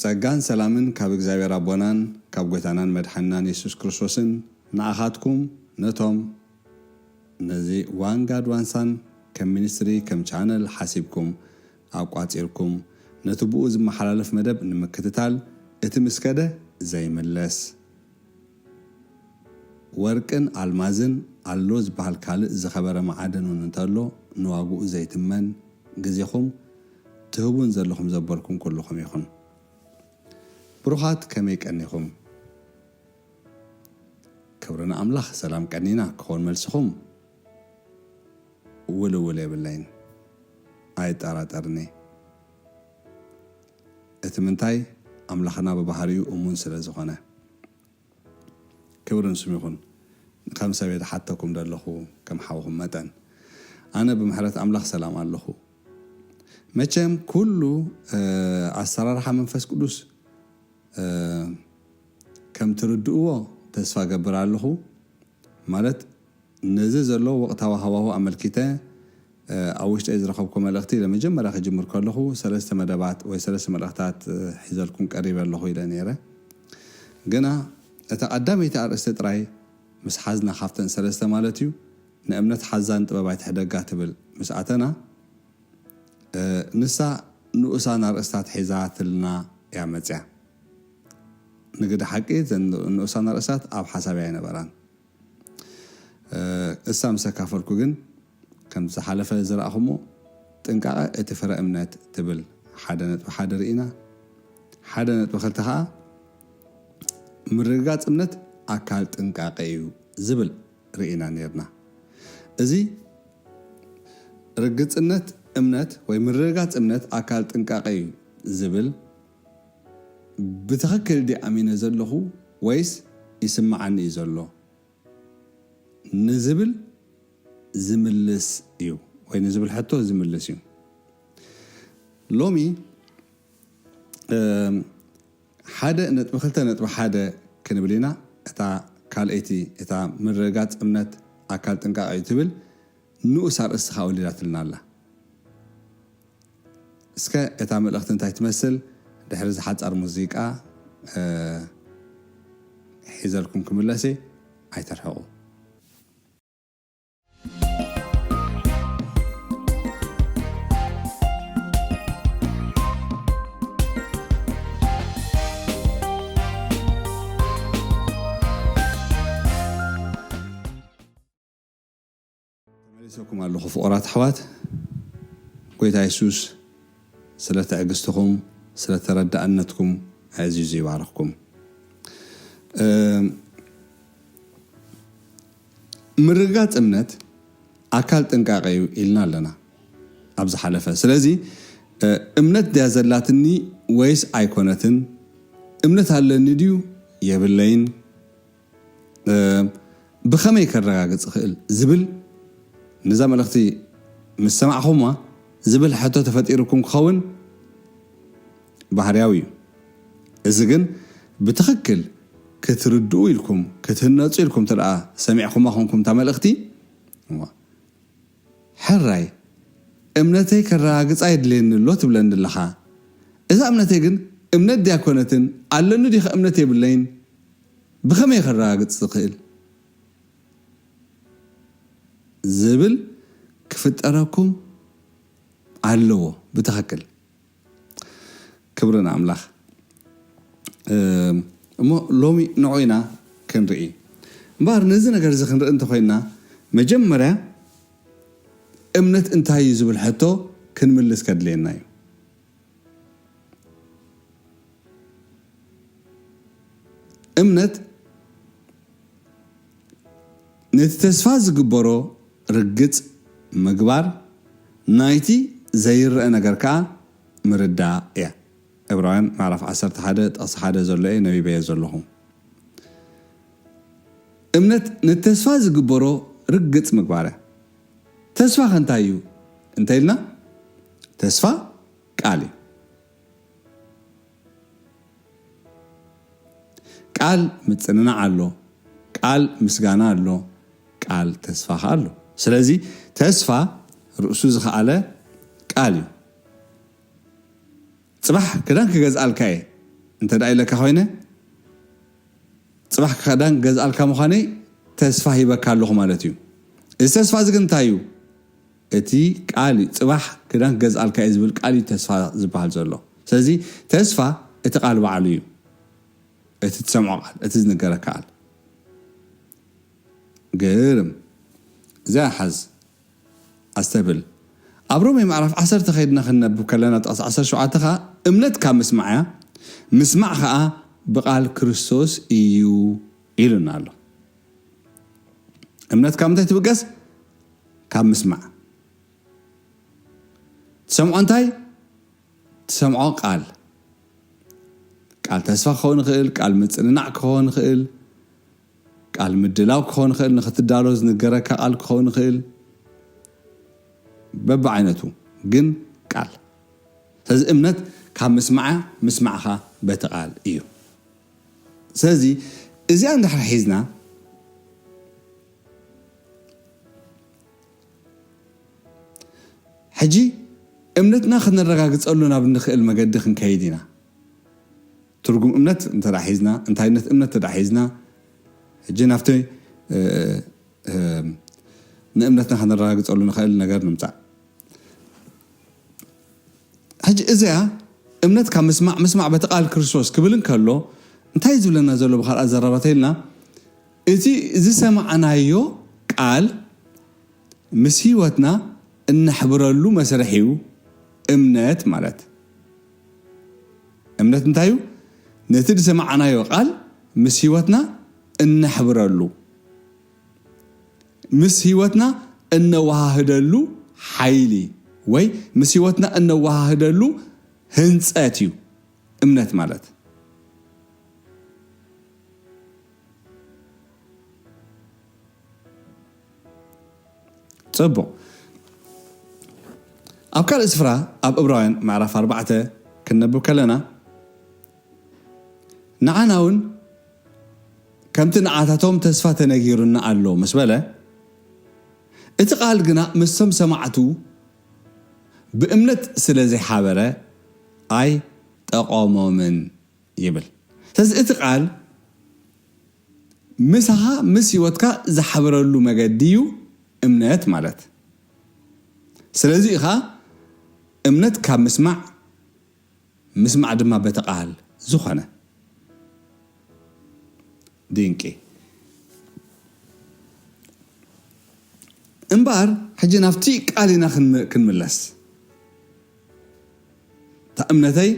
ጸጋን ሰላምን ካብ እግዚኣብሔር ኣቦናን ካብ ጎይታናን መድሓንናን የሱስ ክርስቶስን ንኣኻትኩም ነቶም ነዚ ዋን ጋድ ዋን ሳን ከም ሚኒስትሪ ከም ቻነል ሓሲብኩም ኣቋጺርኩም ነቲ ብኡ ዝመሓላለፍ መደብ ንምክትታል እቲ ምስከደ ዘይምለስ ወርቅን ኣልማዝን ኣሎ ዝበሃል ካልእ ዝኸበረ መዓድን እውን እንተሎ ንዋግኡ ዘይትመን ግዜኹም ትህቡን ዘለኹም ዘበልኩም ኩልኹም ኢኹም። ብሩኻት ከመይ ቀኒኹም? ክብሪ ንኣምላኽ ሰላም ቀኒና ክኾን መልስኹም ውልውል የብለይን ኣይጠራጠርኒ። እቲ ምንታይ ኣምላኽና ብባህሪኡ እሙን ስለ ዝኾነ። ክብሪ ንስም ይኹን። ከም ሰብ እየ ዝሓተኩም ዘለኹ ከም ሓውኹም መጠን ኣነ ብምሕረት ኣምላኽ ሰላም ኣለኹ። መቸም ኩሉ ኣሰራርሓ መንፈስ ቅዱስ ከም ትርድእዎ ተስፋ ገብር ኣለኹ። ማለት ነዚ ዘሎ ወቕታዊ ሃዋሁ ኣመልኪተ ኣብ ውሽጠይ ዝረኸብኩ መልእኽቲ ለመጀመርያ ክጅምር ከለኹ ሰለስተ መደባት ወይ ሰለስተ መልእኽታት ሒዘልኩም ቀሪበ ኣለኹ ኢለ ነይረ። ግና እታ ቀዳመይቲ ኣርእስቲ ጥራይ ምስ ሓዝና ካብተን ሰለስተ ማለት እዩ ንእምነት ሓዛን ጥበብ ኣይትሕደጋ ትብል ምስ ኣተና ንሳ ንኡሳን ኣርእስታት ሒዛትልና እያ መፅያ። ንግዲ ሓቂ ንኡሳን ኣርእስታት ኣብ ሓሳብ ኣይነበራን። እሳ ምስ ኣካፈልኩ ግን ከም ዝሓለፈ ዝረእኹሞ ጥንቃቐ እቲ ፍረ እምነት ትብል ሓደ ነጥቢ ሓደ ርኢና። ሓደ ነጥቢ ክልተ ከዓ ምርግጋፅ እምነት ኣካል ጥንቃቐ እዩ ዝብል ርኢና ነርና። እዚ ርግፅነት እምነት ወይ ምርግጋፅ እምነት ኣካል ጥንቃቐ እዩ ዝብል ብትኽክል ድየ ኣሚነ ዘለኹ ወይስ ይስምዓኒ እዩ ዘሎ ንዝብል ዝምልስ እዩ ወይ ንዝብል ሕቶ ዝምልስ እዩ። ሎሚ ሓደ ነጥቢ ክልተ ነጥቢ ሓደ ክንብል ኢና። እታ ካልኣይቲ እታ ምርግጋፅ እምነት ኣካል ጥንቃቐ እዩ ትብል ንኡስ ኣርእስቲ ከዓ ወሊዳትልና ኣላ። እስከ እታ መልእኽቲ እንታይ ትመስል ድሕሪ ዝሓፃር ሙዚቃ ሒዘልኩም ክምለስ እየ። ኣይተርሕቑ። ተመሊሰኩም ኣለኹ ፍቑራት ኣሕዋት። ጎይታ የሱስ ስለ ትዕግስትኹም ስለ ተረዳእነትኩም ኣዕዚዙ ይባርኽኩም። ምርጋፅ እምነት ኣካል ጥንቃቐ እዩ ኢልና ኣለና ኣብ ዝሓለፈ። ስለዚ እምነት ድያ ዘላትኒ ወይስ ኣይኮነትን? እምነት ኣለኒ ድዩ የብለይን? ብኸመይ ከረጋግፅ ይኽእል ዝብል ንዛ መልእኽቲ ምስ ሰማዕኹማ ዝብል ሕቶ ተፈጢሩኩም ክኸውን ባህርያዊ እዩ። እዚ ግን ብትኽክል ክትርድኡ ኢልኩም ክትህነፁ ኢልኩም ተደኣ ሰሚዕኹማ ኮንኩም እታ መልእኽቲ ሕራይ እምነተይ ከረጋግፃ የድልየኒ ኣሎ ትብለኒ ኣለኻ። እዛ እምነተይ ግን እምነት ድያ ኮነትን ኣለኒ ዲኸ እምነት የብለይን ብኸመይ ከረጋግፅ ዝኽእል ዝብል ክፍጠረኩም ኣለዎ ብትኽክል። ክብሪ ንኣምላኽ። እሞ ሎሚ ንዑ ኢና ክንርኢ። እምበኣር ነዚ ነገር እዚ ክንርኢ እንተኮይንና መጀመርያ እምነት እንታይ እዩ ዝብል ሕቶ ክንምልስ ከድልየና እዩ። እምነት ነቲ ተስፋ ዝግበሮ ርግጽ ምግባር ናይቲ ዘይረአ ነገር ከኣ ምርዳእ እያ። ዕብራውያን ምዕራፍ ዓሰርተ ሓደ ጥቕሲ ሓደ ዘሎ እየ ነቢበዮ ዘለኹ። እምነት ነቲ ተስፋ ዝግበሮ ርግጽ ምግባር እያ። ተስፋ ከ እንታይ እዩ እንተ ኢልና ተስፋ ቃል እዩ። ቃል ምጽንናዕ ኣሎ፣ ቃል ምስጋና ኣሎ፣ ቃል ተስፋ ከኣ ኣሎ። ስለዚ ተስፋ ርእሱ ዝኸኣለ ቃል እዩ። ጽባሕ ክዳን ክገዝኣልካ እየ እንተ ደኣ ኢለካ ኮይነ፣ ጽባሕ ክዳን ገዝኣልካ ምዃነይ ተስፋ ሂበካ ኣለኹ ማለት እዩ። እዚ ተስፋ እዚ ግን እንታይ እዩ? እቲ ቃል እዩ። ጽባሕ ክዳን ክገዝኣልካ እዩ ዝብል ቃል እዩ ተስፋ ዝበሃል ዘሎ። ስለዚ ተስፋ እቲ ቃል ባዕሉ እዩ። እቲ ትሰምዖ ቃል፣ እቲ ዝንገረካ ቃል። ግርም። እዚኣ ሓዝ፣ ኣስተብል። ኣብ ሮሜ ምዕራፍ ዓሰርተ ከይድና ክንነብብ ከለና፣ ጥቕሲ ዓሰርተ ሸውዓተ ኸኣ፣ "እምነት ካብ ምስማዕ እያ፣ ምስማዕ ኸኣ ብቓል ክርስቶስ እዩ" ኢሉና ኣሎ። እምነት ካብ ምንታይ ትብገስ? ካብ ምስማዕ። ትሰምዖ እንታይ? ትሰምዖ ቃል። ቃል ተስፋ ክኸውን ይኽእል፣ ቃል ምጽንናዕ ክኸውን ይኽእል፣ ቃል ምድላው ክኸውን ይኽእል፣ ንኽትዳሎ ዝንገረካ ቃል ክኸውን ይኽእል፣ በብዓይነቱ ግን ቃል። ስለዚ እምነት ካብ ምስማዕ እያ፣ ምስማዕኻ በቲ ቃል እዩ። ስለዚ እዚኣ እንድሕር ሒዝና፣ ሕጂ እምነትና ክነረጋግጸሉ ናብ እንኽእል መገዲ ክንከይድ ኢና። ትርጉም እምነት እንተ ደኣ ሒዝና፣ እንታይነት እምነት እንተ ደኣ ሒዝና፣ ሕጂ ናብቲ፣ እ፣ እ፣ ንእምነትና ከነረጋግጸሉ ንኽእል ነገር ንምጻእ። ሕጂ እዚኣ እምነት ካብ ምስማዕ፣ ምስማዕ በቲ ቃል ክርስቶስ ክብል እንከሎ፣ እንታይ እዩ ዝብለና ዘሎ ብኻልኣት ዘረባታት ኢልና፣ እቲ ዝሰማዕናዮ ቃል ምስ ህይወትና እነሕብረሉ መስርሕ እዩ እምነት ማለት። እምነት እንታይ እዩ? ነቲ ዝሰማዕናዮ ቃል ምስ ህይወትና እነሕብረሉ፣ ምስ ህይወትና እነወሃህደሉ ሓይሊ፣ ወይ ምስ ህይወትና እነወሃህደሉ ህንጸት እዩ እምነት ማለት። ጽቡቕ። ኣብ ካልእ ስፍራ፣ ኣብ ዕብራውያን ምዕራፍ ኣርባዕተ ክንነብብ ከለና፣ ንዓና እውን ከምቲ ንዓታቶም ተስፋ ተነጊሩና ኣሎ ምስ በለ፣ እቲ ቃል ግና ምስቶም ሰማዕቱ ብእምነት ስለ ዘይሓበረ ኣይጠቐሞምን ይብል። ስለዚ እቲ ቃል ምሳኻ ምስ ህይወትካ ዝሓብረሉ መገዲ እዩ እምነት ማለት። ስለዚ ኢኻ እምነት ካብ ምስማዕ፣ ምስማዕ ድማ በቲ ቃል ዝኾነ። ድንቂ። እምበኣር ሕጂ ናብቲ ቃል ኢና ክንም-፣ ክንምለስ። እታ እምነተይ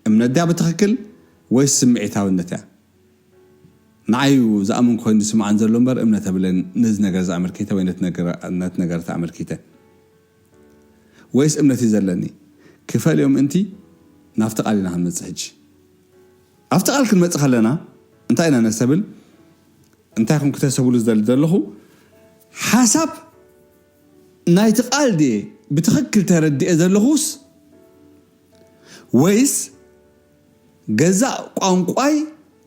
እምነት ድያ ብትኽክል ወይስ ስምዒታውነት እያ? ንዓዩ ዝኣምን ኮይኑ ዝስምዓን ዘሎ እምበር እምነት ኣብለን ነዚ ነገር ዝኣመልኪተ ወይ ነቲ ነገር፣ ነቲ ነገር ተኣመልኪተ ወይስ እምነት እዩ ዘለኒ? ክፈልዮም እንቲ ናብቲ ቃል ኢና ክንመጽእ ሕጂ። ኣብቲ ቃል ክንመጽእ ከለና እንታይ ኢና ነስተብል? እንታይ ኢኹም ክተሰብሉ ዝደሊ ዘለኹ? ሓሳብ ናይቲ ቃል ድየ ብትኽክል ተረድኤ ዘለኹስ ወይስ ገዛእ ቋንቋይ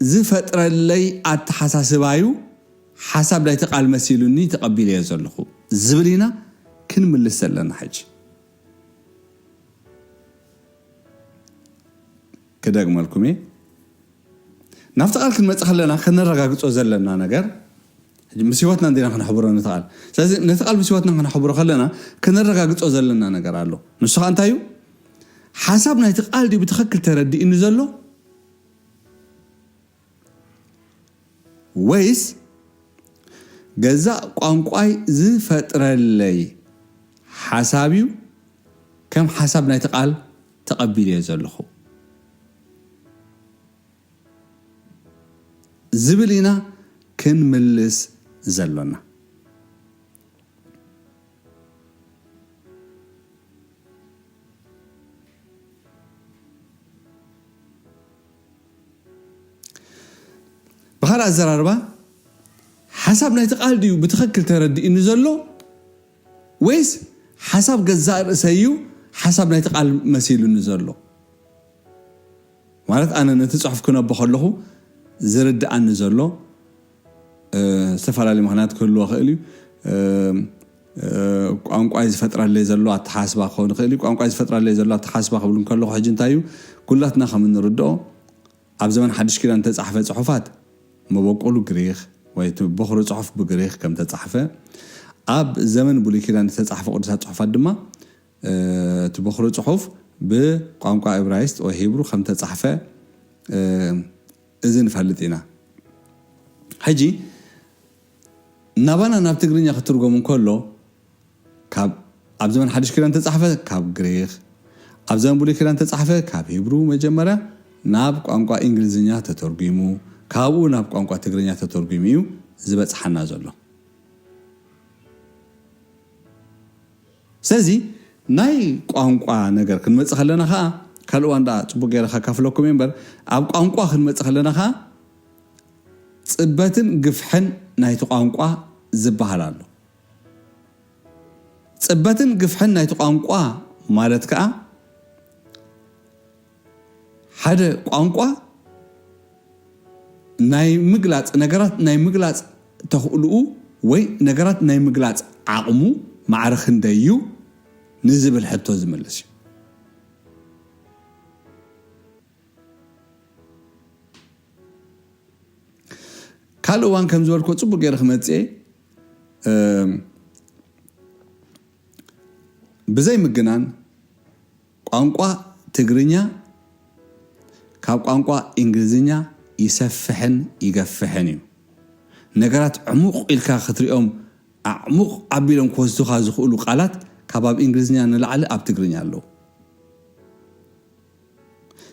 ዝፈጥረለይ ኣተሓሳስባዩ ሓሳብ ናይቲ ቃል መሲሉኒ ተቐቢለዮ ዘለኹ ዝብል ኢና ክንምልስ ዘለና። ሕጂ ክደግመልኩም እየ። ናብቲ ቃል ክንመጽእ ከለና ከነረጋግጾ ዘለና ነገር፣ ሕጂ ምስ ህይወትና እንዲና ከነሕብሮ ነቲ ቃል። ስለዚ ነቲ ቃል ምስ ህይወትና ከነሕብሮ ከለና ከነረጋግጾ ዘለና ነገር ኣሎ። ንሱ ኸኣ እንታይ እዩ? ሓሳብ ናይቲ ቃል ድዩ ብትኽክል ተረዲእኒ ዘሎ? ወይስ ገዛእ ቋንቋይ ዝፈጥረለይ ሓሳብ እዩ ከም ሓሳብ ናይቲ ቃል ተቐቢለዮ ዘለኹ ዝብል ኢና ክንምልስ ዘሎና። ብኻልእ ኣዘራርባ፣ ሓሳብ ናይቲ ቃል ድዩ ብትኽክል ተረዲእኒ ዘሎ፣ ወይስ ሓሳብ ገዛእ ርእሰይ እዩ ሓሳብ ናይቲ ቃል መሲሉኒ ዘሎ? ማለት፣ ኣነ ነቲ ጽሑፍ ክነቦ ከለኹ ዝርድኣኒ ዘሎ፣ እ፣ ዝተፈላለየ ምኽንያት ክህልዎ ይኽእል እዩ። እ፣ እ፣ ቋንቋይ ዝፈጥረለይ ዘሎ ኣተሓሳስባ ክኸውን ይኽእል እዩ። ቋንቋይ ዝፈጥረለይ ዘሎ ኣተሓሳስባ ክብል እንከለኹ ሕጂ እንታይ እዩ? ኩላትና ከም እንርድኦ፣ ኣብ ዘመን ሓድሽ ኪዳን ዝተጻሕፈ ጽሑፋት መበቆሉ ግሪኽ ወይ እቲ በኹሪ ጽሑፍ ብግሪኽ ከም ተጻሕፈ፣ ኣብ ዘመን ብሉይ ኪዳን ዝተጻሕፈ ቅዱሳት ጽሑፋት ድማ እቲ በኹሪ ጽሑፍ ብቋንቋ እብራይስጥ ወይ ሂብሩ ከም ተጻሕፈ እዚ ንፈልጥ ኢና። ሕጂ ናባና ናብ ትግርኛ ክትርጎም እንከሎ ካብ ኣብ ዘመን ሓድሽ ኪዳን ተጻሕፈ ካብ ግሪኽ፣ ኣብ ዘመን ብሉይ ኪዳን ተጻሕፈ ካብ ሂብሩ መጀመርያ ናብ ቋንቋ እንግሊዝኛ ተተርጒሙ፣ ካብኡ ናብ ቋንቋ ትግርኛ ተተርጒሙ እዩ ዝበጽሓና ዘሎ። ስለዚ ናይ ቋንቋ ነገር ክንመጽእ ከለና ኸዓ ካልእ እዋን ደኣ ጽቡቅ ገይረ ከካፍለኩም እየ እምበር ኣብ ቋንቋ ክንመጽእ ከለና ኸዓ ጽበትን ግፍሕን ናይቲ ቋንቋ ዝበሃል ኣሎ። ጽበትን ግፍሕን ናይቲ ቋንቋ ማለት ከኣ ሓደ ቋንቋ ናይ ምግላጽ ነገራት ናይ ምግላጽ ተኽእልኡ ወይ ነገራት ናይ ምግላጽ ዓቕሙ ማዕረ ክንደይ እዩ ንዝብል ሕቶ ዝምልስ እዩ። ካልእ እዋን ከም ዝበልኩ ጽቡቅ ገይረ ክመጽእ እየ። ብዘይ ምግናን ቋንቋ ትግርኛ ካብ ቋንቋ እንግሊዝኛ ይሰፍሕን ይገፍሕን እዩ። ነገራት ዕሙቕ ኢልካ ክትሪኦም ኣዕሙቕ ኣቢሎም ክወስዱኻ ዝኽእሉ ቃላት ካብ ኣብ እንግሊዝኛ ንላዕሊ ኣብ ትግርኛ ኣለዉ።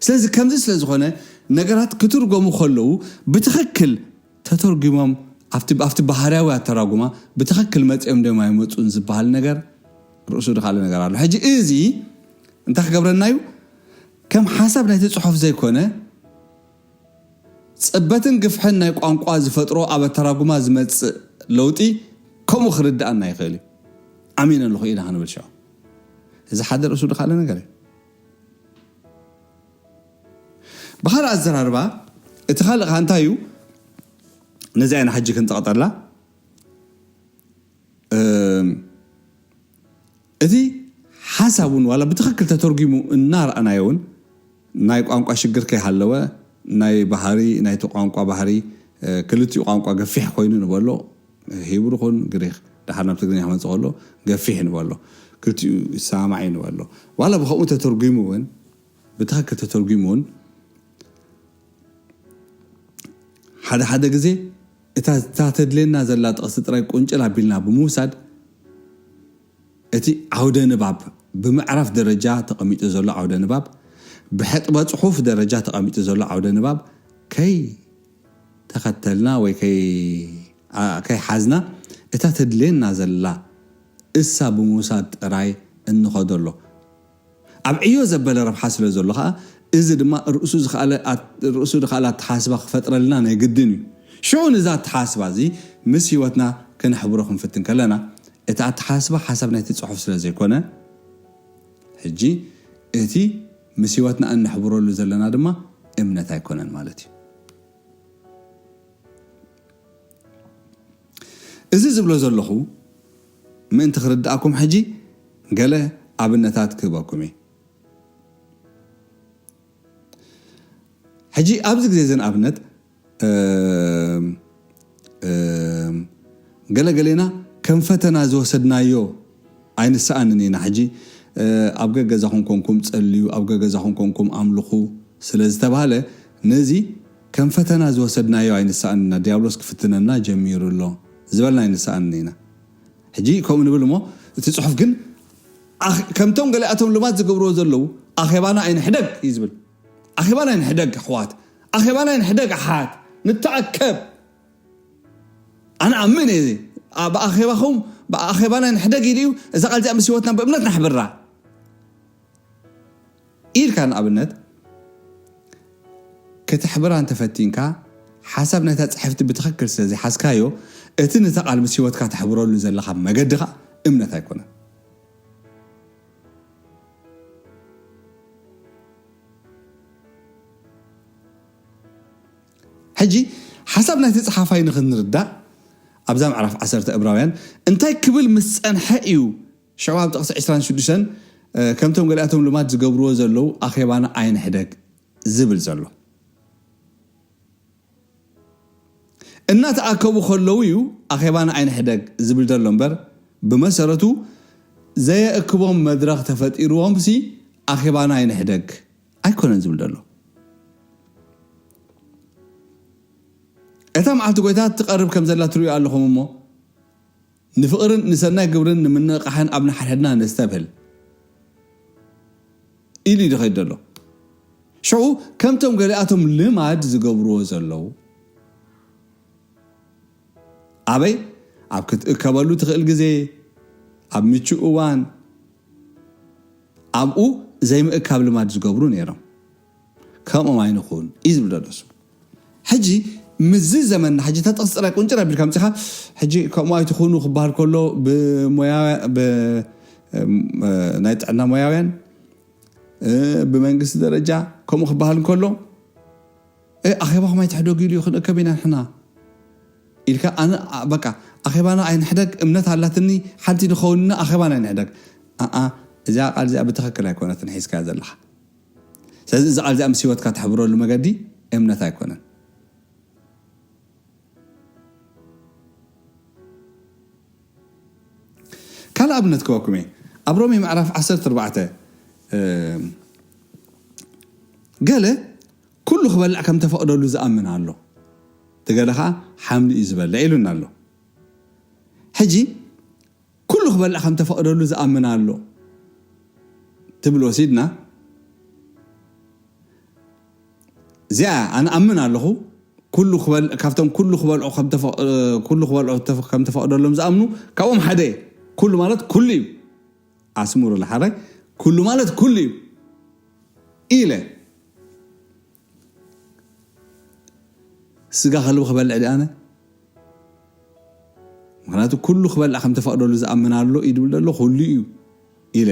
ስለዚ ከምዚ ስለ ዝኾነ ነገራት ክትርጎሙ ከለዉ ብትኽክል ተተርጉሞም ኣብቲ ኣብቲ ባህርያዊ ኣተራጉማ ብትኽክል መጺኦም ዶም ኣይመጹን ዝበሃል ነገር ርእሱ ድኻለ ነገር ኣሎ። ሕጂ እዚ እንታይ ክገብረና እዩ? ከም ሓሳብ ናይቲ ጽሑፍ ዘይኮነ ጽበትን ግፍሕን ናይ ቋንቋ ዝፈጥሮ ኣብ ኣተራጉማ ዝመጽእ ለውጢ ከምኡ ክርድኣና ይኽእል እዩ። ኣሚነ ኣለኹ ኢና ክንብል ሽዑ እዚ ሓደ ርእሱ ድኻለ ነገር እዩ። ብኻልእ ኣዘራርባ እቲ ካልእ ኸዓ እንታይ እዩ? ነዚ ኣይና ሕጂ ክንጠቕጠላ እቲ ሓሳብ እውን ዋላ ብትኽክል ተተርጉሙ እናረኣናዮ እውን ናይ ቋንቋ ሽግር ከይሃለወ ናይ ባህሪ ናይቲ ቋንቋ ባህሪ ክልቲኡ ቋንቋ ገፊሕ ኮይኑ ንበሎ ሂብሩ ኹን ግሪክ ድሓር ናብ ትግርኛ ክመፅእ ከሎ ገፊሕ ንበሎ ክልቲኡ ይሰማማዕ እዩ ንበሎ ዋላ ብከምኡ ተተርጉሙ እውን ብትኽክል ተተርጉሙ እውን ሓደ ሓደ ግዜ እታ እታ ተድልየና ዘላ ጥቕሲ ጥራይ ቁንጭል ኣቢልና ብምውሳድ እቲ ዓውደ ንባብ ብምዕራፍ ደረጃ ተቐሚጡ ዘሎ ዓውደ ንባብ ብሕጥበ ጽሑፍ ደረጃ ተቐሚጡ ዘሎ ዓውደ ንባብ ከይ ተኸተልና ወይ ከይ ከይሓዝና እታ ተድልየና ዘላ እሳ ብምውሳድ ጥራይ እንኸዶ ኣሎ ኣብ ዕዮ ዘበለ ረብሓ ስለ ዘሎ ኸዓ እዚ ድማ ርእሱ ዝኸኣለ ኣተሓስባ ክፈጥረልና ናይ ግድን እዩ። ሽዑ ንዛ ኣተሓስባ እዚ ምስ ህይወትና ክነሕብሮ ክንፍትን ከለና እቲ ኣተሓስባ ሓሳብ ናይቲ ጽሑፍ ስለ ዘይኮነ ሕጂ እቲ ምስ ህይወትና እነሕብረሉ ዘለና ድማ እምነት ኣይኮነን ማለት እዩ። እዚ ዝብሎ ዘለኹ ምእንቲ ክርድኣኩም ሕጂ ገለ ኣብነታት ክህበኩም እየ። ሕጂ ኣብዚ ግዜ እዘን ኣብነት ገለገሌና ከም ፈተና ዝወሰድናዮ ኣይንሰኣንን ኢና። ሕጂ ኣብ ገገዛኹም ኮንኩም ጸልዩ፣ ኣብ ገገዛኹም ኮንኩም ኣምልኹ ስለ ዝተባህለ ነዚ ከም ፈተና ዝወሰድናዮ ኣይንሰኣንን ኢና። ዲያብሎስ ክፍትነና ጀሚሩ ኣሎ ዝበልና ኣይንሰኣንን ኢና። ሕጂ ከምኡ ንብል እሞ እቲ ጽሑፍ ግን ከምቶም ገሊኣቶም ልማድ ዝገብርዎ ዘለዉ ኣኼባና ኣይንሕደግ እዩ ዝብል። ኣኼባና ኣይንሕደግ ኣሕዋት፣ ኣኼባና ኣይንሕደግ ኣሓት፣ ንተኣከብ። ኣነ ኣምን እየ ብኣኼባኹም ብኣኼባና ኣይንሕደግ ኢሉ እዩ። እዛ ቃል እዚኣ ምስ ህይወትና ብእምነት ነሕብራ ኢልካ ንኣብነት ከተሕብራ እንተፈቲንካ ሓሳብ ናይታ ጽሕፍቲ ብትኽክል ስለ ዘይሓዝካዮ እቲ ነታ ቃል ምስ ህይወትካ ተሕብረሉ ዘለኻ መገዲ ኸኣ እምነት ኣይኮነን። ሕጂ ሓሳብ ናይቲ ጸሓፋይ ንኽንርዳእ ኣብዛ ምዕራፍ ዓሰርተ እብራውያን እንታይ ክብል ምስ ጸንሐ እዩ ሽዑ ኣብ ጥቕሲ ዕስራን ሽዱሽተን ከምቶም ገሊኣቶም ልማድ ዝገብርዎ ዘለዉ ኣኼባና ኣይንሕደግ ዝብል ዘሎ። እናተኣከቡ ከለዉ እዩ ኣኼባና ኣይንሕደግ ዝብል ዘሎ እምበር፣ ብመሰረቱ ዘየእክቦም መድረኽ ተፈጢርዎም ሲ ኣኼባና ኣይንሕደግ ኣይኮነን ዝብል ዘሎ። እታ መዓልቲ ጎይታ ትቐርብ ከም ዘላ ትርእዩ ኣለኹም እሞ፣ ንፍቕርን ንሰናይ ግብርን ንምንቕቓሕን ኣብ ንሓድሕድና ነስተብህል ኢሉ እዩ ዝኸይድ ዘሎ። ሽዑ ከምቶም ገሊኣቶም ልማድ ዝገብርዎ ዘለዉ፣ ኣበይ ኣብ ክትእከበሉ ትኽእል ግዜ፣ ኣብ ምቹእ እዋን፣ ኣብኡ ዘይምእካብ ልማድ ዝገብሩ ነይሮም። ከምኦም ኣይንኹን እዩ ዝብል ዘሎ እሱ። ሕጂ ምስዚ ዘመንና ሕጂ እታ ጥቕሲ ጥራይ ቁንጭር ኣቢልካ ምፅኻ። ሕጂ ከምኡ ኣይትኹኑ ክበሃል ከሎ ብሞያ ብ- ናይ ጥዕና ሞያውያን፣ እ፣ ብመንግስቲ ደረጃ ከምኡ ክበሃል እንከሎ፣ እ፣ ኣኼባኹም ኣይትሕደጉ ኢሉ እዩ፣ ክንእከብ ኢና ንሕና ኢልካ። ኣነ ኣ- በቃ ኣኼባና ኣይንሕደግ፣ እምነት ኣላትኒ፣ ሓንቲ ንኸውንና ኣኼባና ኣይንሕደግ። ኣኣ፣ እዚኣ ቃል እዚኣ ብትኽክል ኣይኮነትን ሒዝካያ ዘለኻ። ስለዚ እዚ ቃል እዚኣ ምስ ህይወትካ ትሕብረሉ መገዲ እምነት ኣይኮነን። ካልእ ኣብነት ክበኩም እየ። ኣብ ሮሜ ምዕራፍ ዓሰርተ ኣርባዕተ፣ እ፣ ገለ ኩሉ ክበልዕ ከም ተፈቕደሉ ዝኣምን ኣሎ፣ እቲ ገለ ኸዓ ሓምሊ እዩ ዝበልዕ ኢሉና ኣሎ። ሕጂ ኩሉ ክበልዕ ከም ተፈቕደሉ ዝኣምን ኣሎ ትብል ወሲድና፣ እዚኣ ኣነ ኣምን ኣለኹ። ኩሉ ክበል- ካብቶም ኩሉ ክበልዑ ከም ተፈ- ኩሉ ክበልዑ ተፈ- ከም ተፈቕደሎም ዝኣምኑ ካብኦም ሓደ እየ። ኩሉ ማለት ኩሉ እዩ። ኣስምሩ ለሓራይ፣ ኩሉ ማለት ኩሉ እዩ ኢለ። ስጋ ከልቢ ክበልዕ ድኣነ? ምክንያቱ ኩሉ ክበልዕ ከም ተፈቕደሉ ዝኣምን ኣሎ እዩ ድብል ዘሎ፣ ኩሉ እዩ ኢለ።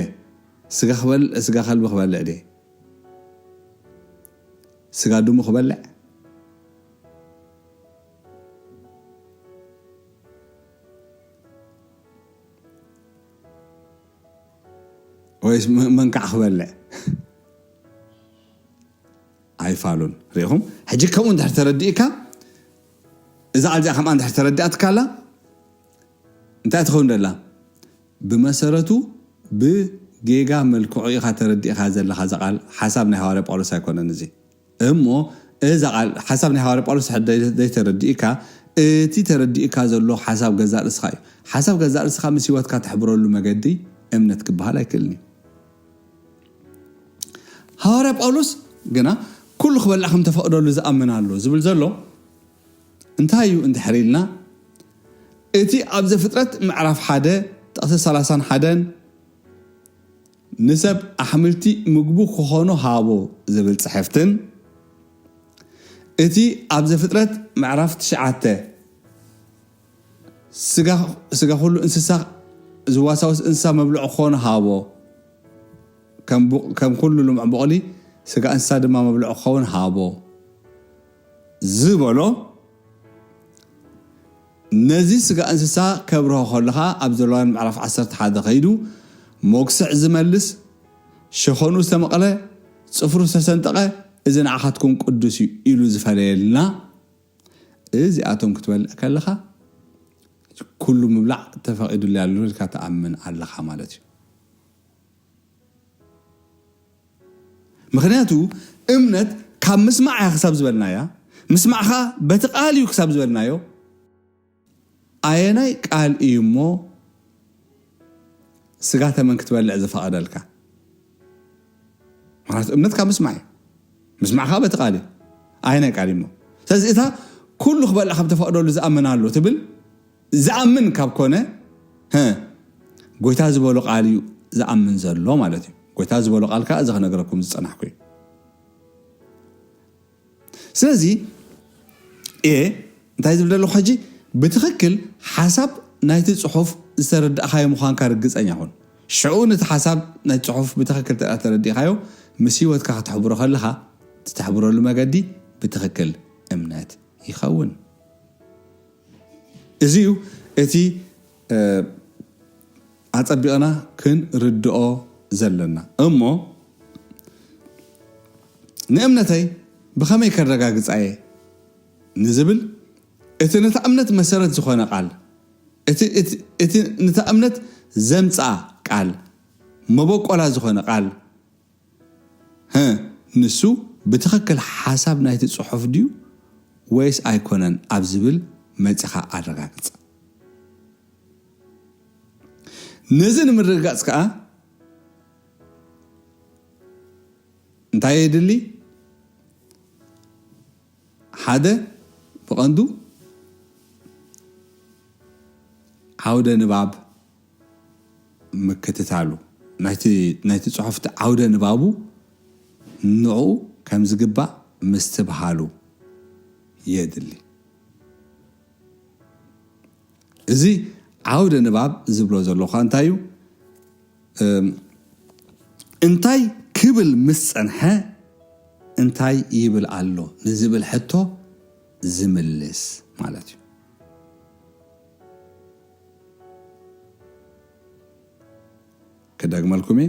ስጋ ክበል- ስጋ ከልቢ ክበልዕ ድየ? ስጋ ድሙ ክበልዕ? ወይስ መ- መንካዕ ክበልዕ? ኣይፋሉን። ሪኢኹም? ሕጂ ከምኡ እንድሕር ተረዲእካ፣ እዛ ቃል እዚኣ ከምኣ እንድሕር ተረዲኣትካላ፣ እንታይ ትኸውን ደላ? ብመሰረቱ ብጌጋ መልክዑ ኢኻ ተረዲእኻ ዘለኻ። እዛ ቃል ሓሳብ ናይ ሃዋርያ ጳውሎስ ኣይኮነን እዚ። እሞ እዛ ቃል ሓሳብ ናይ ሃዋርያ ጳውሎስ ሕደ ዘይተረዲእካ፣ እቲ ተረዲእካ ዘሎ ሓሳብ ገዛእ ርእስኻ እዩ። ሓሳብ ገዛእ ርእስኻ ምስ ህይወትካ ትሕብረሉ መገዲ እምነት ክበሃል ኣይክእልን እዩ። ሃዋርያ ጳውሎስ ግና ኩሉ ክበልዕ ከም ተፈቕደሉ ዝኣምን ኣሎ ዝብል ዘሎ እንታይ እዩ እንድሕር ኢልና፣ እቲ ኣብ ዘፍጥረት ምዕራፍ ሓደ ጥቕሲ ሰላሳን ሓደን ንሰብ ኣሕምልቲ ምግቡ ክኾኖ ሃቦ ዝብል ጽሕፍትን፣ እቲ ኣብ ዘፍጥረት ምዕራፍ ትሽዓተ ስጋ ስጋ ኩሉ እንስሳ ዝዋሳውስ እንስሳ መብልዑ ክኾኖ ሃቦ፣ ከም ቡ- ከም ኩሉ ልሙዕ ቡቕሊ ስጋ እንስሳ ድማ መብልዑ ክኸውን ሃቦ ዝበሎ፣ ነዚ ስጋ እንስሳ ከብርሆ ከለኻ ኣብ ዘለዋን ምዕራፍ ዓሰርተ ሓደ ከይዱ ሞግስዕ ዝመልስ፣ ሸኾኑ ዝተመቕለ፣ ጽፍሩ ዝተሰንጠቐ፣ እዚ ንዓኻትኩም ቅዱስ እዩ ኢሉ ዝፈለየልና፣ እዚኣቶም ክትበልዕ ከለኻ ኩሉ ምብላዕ ተፈቒዱሉ ኣሎ ኢልካ ትኣምን ኣለኻ ማለት እዩ። ምክንያቱ እምነት ካብ ምስማዕ እያ ክሳብ ዝበልናያ፣ ምስማዕኻ በቲ ቃል እዩ ክሳብ ዝበልናዮ፣ ኣየናይ ቃል እዩ እሞ ስጋ ተመን ክትበልዕ ዝፈቐደልካ? ምክንያቱ እምነት ካብ ምስማዕ እዩ። ምስማዕኻ በቲ ቃል እዩ። ኣየናይ ቃል እዩ እሞ? ስለዚ እታ ኩሉ ክበልዕ ከም ተፈቕደሉ ዝኣምን ኣሎ ትብል፣ ዝኣምን ካብ ኮነ፣ ሀ፣ ጎይታ ዝበሎ ቃል እዩ ዝኣምን ዘሎ ማለት እዩ። ጎይታ ዝበሎ ቃል ከዓ እዚ ክነግረኩም ዝጸናሕኩ እዩ። ስለዚ ኤ እንታይ ዝብል ዘለኹ ሕጂ፣ ብትኽክል ሓሳብ ናይቲ ጽሑፍ ዝተረዳእኻዮ ምዃንካ ርግጸኛ ኩን። ሽዑ ነቲ ሓሳብ ናይ ጽሑፍ ብትኽክል ተረዲእኻዮ ምስ ህይወትካ ክትሕብሮ ከለኻ፣ ትተሕብረሉ መገዲ ብትኽክል እምነት ይኸውን። እዚ እዩ እቲ ኣጸቢቕና ክንርድኦ ዘለና። እሞ ንእምነተይ ብኸመይ ከረጋግጻ እየ ንዝብል እቲ ነታ እምነት መሰረት ዝኾነ ቃል፣ እቲ ነታ እምነት ዘምፅኣ ቃል፣ መበቆላ ዝኾነ ቃል፣ ንሱ ብትኽክል ሓሳብ ናይቲ ፅሑፍ ድዩ ወይስ ኣይኮነን ኣብ ዝብል መፂኻ ኣረጋግፅ። ነዚ ንምርግጋፅ ከዓ እንታይ የድሊ? ሓደ፣ ብቐንዱ ዓውደ ንባብ ምክትታሉ፣ ናይቲ ጽሑፍቲ ዓውደ ንባቡ ንዕኡ ከም ዝግባእ ምስትብሃሉ የድሊ። እዚ ዓውደ ንባብ ዝብሎ ዘለኹ እንታይ እዩ? እንታይ ክብል ምስ ጸንሐ እንታይ ይብል ኣሎ ንዝብል ሕቶ ዝምልስ ማለት እዩ። ክደግመልኩም እየ።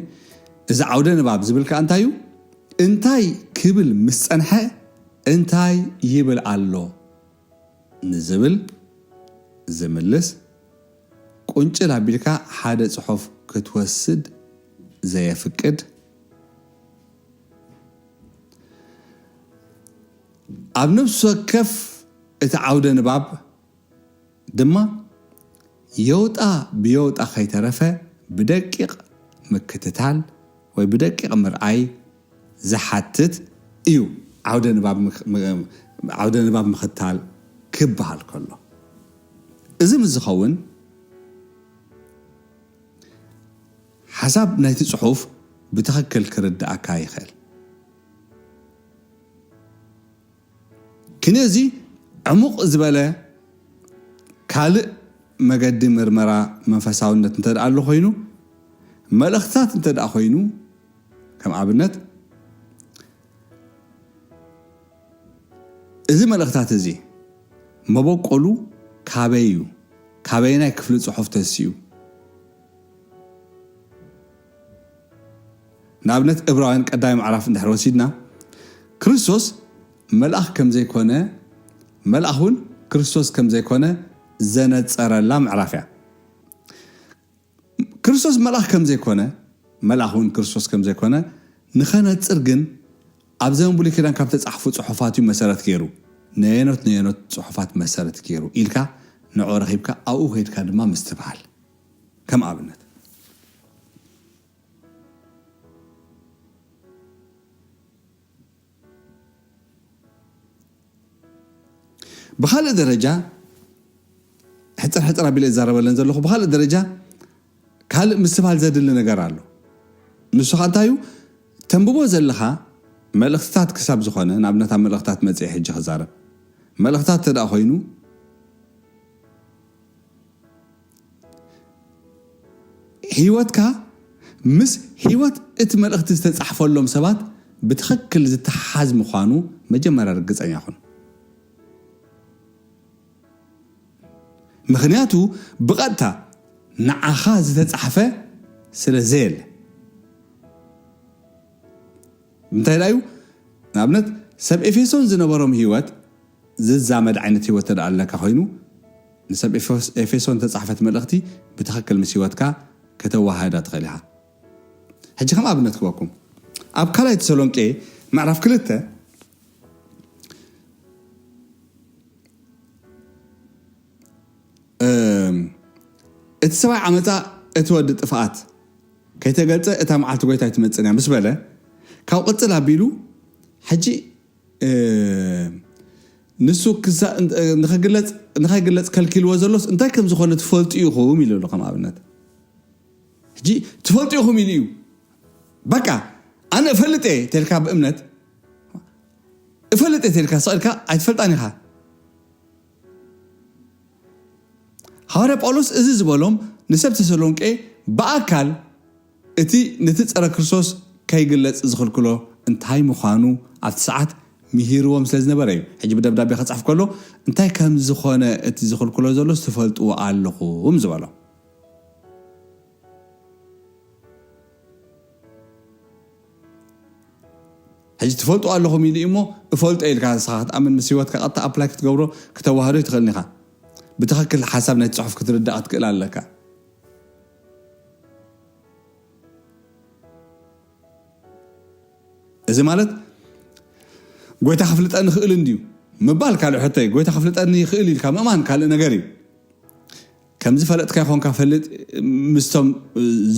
እዚ ዓውደ ንባብ ዝብል ከኣ እንታይ እዩ? እንታይ ክብል ምስ ጸንሐ እንታይ ይብል ኣሎ ንዝብል ዝምልስ፣ ቁንጭል ኣቢልካ ሓደ ጽሑፍ ክትወስድ ዘየፍቅድ፣ ኣብ ነፍሲ ወከፍ እቲ ዓውደ ንባብ ድማ የውጣ ብየውጣ ከይተረፈ ብደቂቕ ምክትታል ወይ ብደቂቕ ምርኣይ ዝሓትት እዩ። ዓውደ ንባብ ምክ-፣ ም-፣ ዓውደ ንባብ ምኽታል ክበሃል ከሎ፣ እዚ ምስ ዝኸውን ሓሳብ ናይቲ ጽሑፍ ብትኽክል ክርድኣካ ይኽእል። ክንዮ እዚ ዕሙቕ ዝበለ ካልእ መገዲ ምርመራ መንፈሳውነት እንተ ደኣ ኣሎ ኮይኑ፣ መልእኽትታት እንተ ደኣ ኮይኑ፣ ከም ኣብነት፣ እዚ መልእኽታት እዚ መበቆሉ ካበይ እዩ? ካበየናይ ክፍሊ ጽሑፍ ተሲኡ? ንኣብነት፣ እብራውያን ቀዳማይ ምዕራፍ እንድሕር ወሲድና፣ ክርስቶስ መልኣኽ ከም ዘይኮነ፣ መልኣኽ እውን ክርስቶስ ከም ዘይኮነ ዘነጸረላ ምዕራፍ እያ። ክርስቶስ መልኣኽ ከም ዘይኮነ፣ መልኣኽ እውን ክርስቶስ ከም ዘይኮነ ንኸነጽር ግን፣ ኣብ ዘመን ብሉይ ኪዳን ካብ ተጻሕፉ ጽሑፋት እዩ መሰረት ገይሩ። ነየኖት ነየኖት ጽሑፋት መሰረት ገይሩ ኢልካ ንዕኡ ረኺብካ ኣብኡ ከይድካ ድማ ምስትብሃል። ከም ኣብነት፣ ብኻልእ ደረጃ፣ ሕጽር ሕጽር ኣቢለ እዛረበለን ዘለኹ፣ ብኻልእ ደረጃ ካልእ ምስትብሃል ዘድሊ ነገር ኣሎ። ንሱ ኸኣ እንታይ እዩ? ተንብቦ ዘለኻ መልእኽትታት ክሳብ ዝኾነ፣ ንኣብነት ኣብ መልእኽትታት መጽየ ሕጂ ክዛረብ። መልእኽትታት እንተ ደኣ ኮይኑ፣ ህይወትካ ምስ ህይወት እቲ መልእኽቲ ዝተጻሕፈሎም ሰባት ብትኽክል ዝተሓሓዝ ምዃኑ መጀመርያ ርግጸኛ ኩን። ምኽንያቱ ብቐጥታ ንዓኻ ዝተጻሕፈ ስለ ዘየለ። እንታይ ደኣ እዩ? ንኣብነት፣ ሰብ ኤፌሶን ዝነበሮም ህይወት ዝዛመድ ዓይነት ህይወት እንተ ደኣ ኣለካ ኮይኑ፣ ንሰብ ኤፌሶ-፣ ኤፌሶን ዝተጻሕፈት መልእኽቲ ብትኽክል ምስ ህይወትካ ከተወሃህዳ ትኽእል ኢኻ። ሕጂ ከም ኣብነት ክበኩም፣ ኣብ ካልኣይ ተሰሎንቄ ምዕራፍ ክልተ፣ እም፣ እቲ ሰብኣይ ዓመጻ፣ እቲ ወዲ ጥፍኣት ከይተገልጸ እታ መዓልቲ ጎይታ ኣይትመጽእን እያ ምስ በለ፣ ካብ ቅጽል ኣቢሉ፣ ሕጂ፣ እ፣ ንሱ ክሳ-፣ ንኸግለጽ፣ ንኸይግለጽ ከልኪልዎ ዘሎስ እንታይ ከም ዝኾነ ትፈልጡ ኢኹም ኢሉ ኣሎ። ከም ኣብነት፣ ሕጂ ትፈልጡ ኢኹም ኢሉ እዩ። በቃ፣ ኣነ እፈልጥ እየ ተልካ ብእምነት፣ እፈልጥ እየ ተልካ ስቕ ኢልካ ኣይትፈልጣን ኢኻ። ሃዋርያ ጳውሎስ እዚ ዝበሎም ንሰብ ተሰሎንቄ ብኣካል እቲ ነቲ ጸረ ክርስቶስ ከይግለጽ ዝኽልክሎ እንታይ ምዃኑ ኣብቲ ሰዓት ምሂርዎም ስለ ዝነበረ እዩ። ሕጂ ብደብዳቤ ክጽሕፍ ከሎ እንታይ ከም ዝኾነ እቲ ዝኽልክሎ ዘሎስ ትፈልጥዎ ኣለኹም ዝበሎ። ሕጂ ትፈልጡ ኣለኹም ኢሉ እሞ እፈልጦ ኢልካ ንስኻ ክትኣምን ምስ ህይወትካ ቀጥታ ኣፕላይ ክትገብሮ ክተዋህዶ ይትኽእል ኢኻ። ብትኽክል ሓሳብ ናይቲ ጽሑፍ ክትርዳእ ክትክእል ኣለካ። እዚ ማለት ጎይታ ክፍልጠኒ ይኽእል እንድዩ ምባል ካልእ ሕቶ እዩ። ጎይታ ክፍልጠኒ ይኽእል ኢልካ ምእማን ካልእ ነገር እዩ። ከም ዝፈለጥካ ይኾንካ ፈልጥ ምስቶም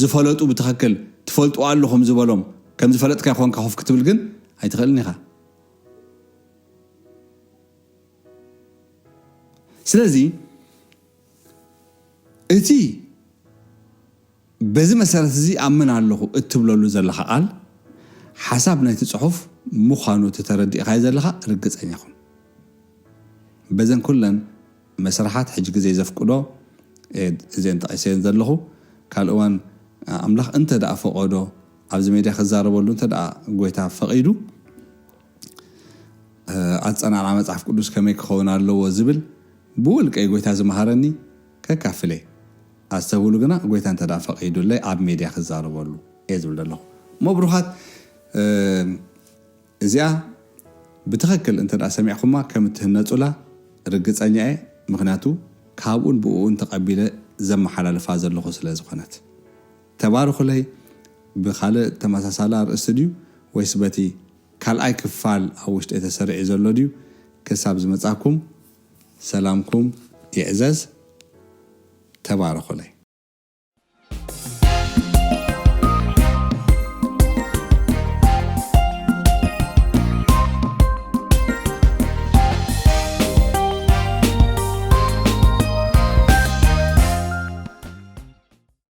ዝፈለጡ ብትኽክል ትፈልጡ ኣለኹም ዝበሎም ከም ዝፈለጥካ ይኾንካ ኮፍ ክትብል ግን ኣይትኽእልን ኢኻ። ስለዚ እቲ በዚ መሰረት እዚ ኣምን ኣለኹ እትብለሉ ዘለኻ ቃል ሓሳብ ናይቲ ጽሑፍ ምዃኑ እቲ ተረዲእኻዮ ዘለኻ ርግጸኛ ኹን። በዘን ኩለን መስርሓት ሕጂ ግዜ ዘፍቅዶ እየን ጠቒሰየን ዘለኹ። ካልእ እዋን ኣምላኽ እንተ ደኣ ፈቐዶ ኣብዚ ሜድያ ክዛረበሉ እንተ ደኣ ጎይታ ፈቒዱ ኣጸናንዓ መጽሓፍ ቅዱስ ከመይ ክኸውን ኣለዎ ዝብል ብውልቀይ ጎይታ ዝመሃረኒ ከካፍለ ኣስተብህሉ ግና ጎይታ እንተ ደኣ ፈቒዱለይ ኣብ ሜድያ ክዛረበሉ እየ ዝብል ዘለኹ። እሞ ብሩኻት እዚኣ ብትኽክል እንተ ደኣ ሰሚዕኹማ ከም እትህነጹላ ርግጸኛ እየ። ምኽንያቱ ካብኡን ብእኡን ተቐቢለ ዘመሓላልፋ ዘለኹ ስለ ዝኾነት። ተባርኹለይ። ብኻልእ ተመሳሳሊ ኣርእስቲ ድዩ ወይስ በቲ ካልኣይ ክፋል ኣብ ውሽጢ ተሰሪዑ ዘሎ ድዩ? ክሳብ ዝመጻኩም ሰላምኩም ይዕዘዝ። ተባረኹለይ።